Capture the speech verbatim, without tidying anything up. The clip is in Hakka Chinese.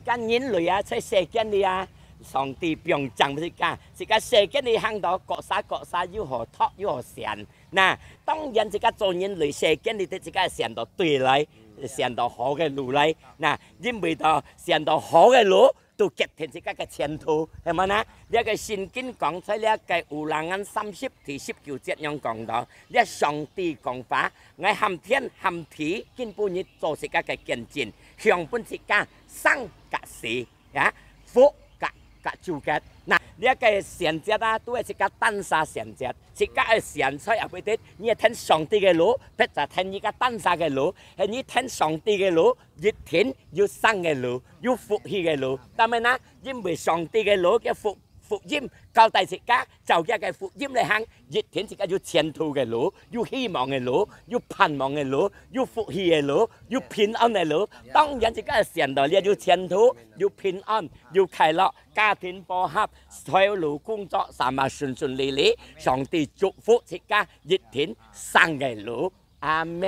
該人類啊，在世間裡啊，上帝放正自家，自家世間裡行到各儕各儕又好讀又好選。那，當然自家做人類世間裡，自家選到對來，選到好个路來。那，因為到選到好个路，都決定自家个前途，係無呢？這个聖經講在這个Ulangan三十第十九節樣講到，這上帝講話，𠊎喊天喊地，今晡日做自家个見證，向分自家生佮死，呀，福佮佮咒个。那，這个選擇啊，都係自家單儕選擇，自家个選擇也毋一定，你係跈上帝个路，別儕跈你个單儕个路，係你跈上帝个路，一定有生个路，有福氣个路。但係呢，因為上帝个路个福，福音交代自家，照佢个福音來行，一定自家有前途个路，有希望个路，有盼望个路，有福氣个路，有平安个路。當然自家選到這有前途，有平安，有快樂，家庭和合，財路工作，sama順順利利。上帝祝福自家一定生个路。阿們。